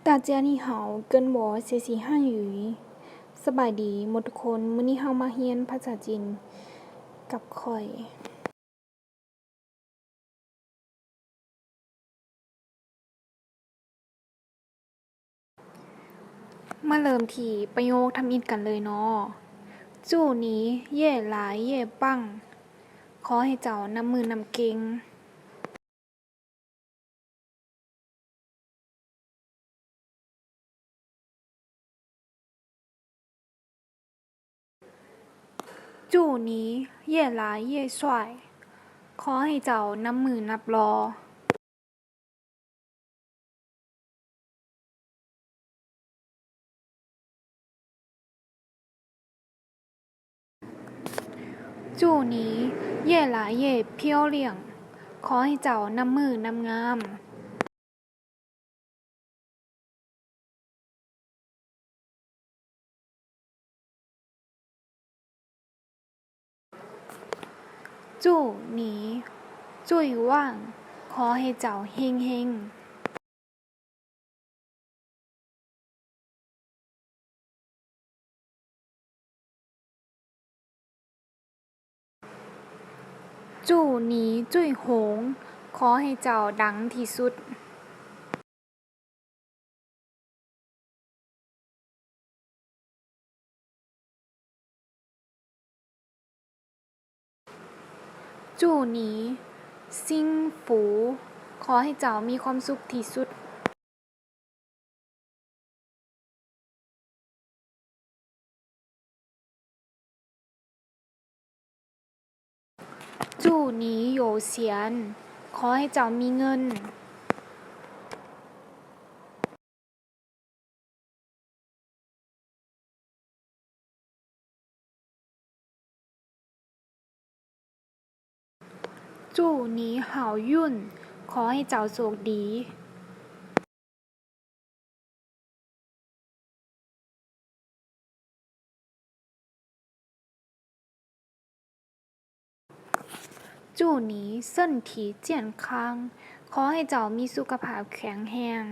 大家你好，跟我学习汉语。 ສະບາຍດີໝົດທຸກຄົນ, ມື້ນີ້ເຮົາມາຮຽນພາສາຈີນກັບຂ້ອຍ. ມາເລີ່ມທີ່ປະໂຫຍກທຳອິດກັນເລີຍເນາະ. 祝你越来越棒 ຂໍໃຫ້ເຈົ້ານັບມື້ນັບເກັ່ງ. 祝你越来越帅 ຂໍໃຫ້ເຈົ້ານັບມື້ນັບຫຼໍ່. 祝你越来越漂亮 ຂໍໃຫ້ເຈົ້ານັບມື້ນັບງາມ. 祝你最旺 ຂໍໃຫ້ເຈົ້າເຮັງໆ. 祝你最红 ຂໍໃຫ້ເຈົ້າດັງທີ່ສຸດ. 祝你幸福 ຂໍໃຫ້ເຈົ້າມີຄວາມສຸກທີ່ສຸດ. 祝你有钱 ຂໍໃຫ້ເຈົ້າມີເງິນ. 祝你好运 ຂໍໃຫ້ເຈົ້າໂຊກດີ. 祝你身体健康 ຂໍໃຫ້ເຈົ້າມີສຸຂະພາບແຂງແຮງ.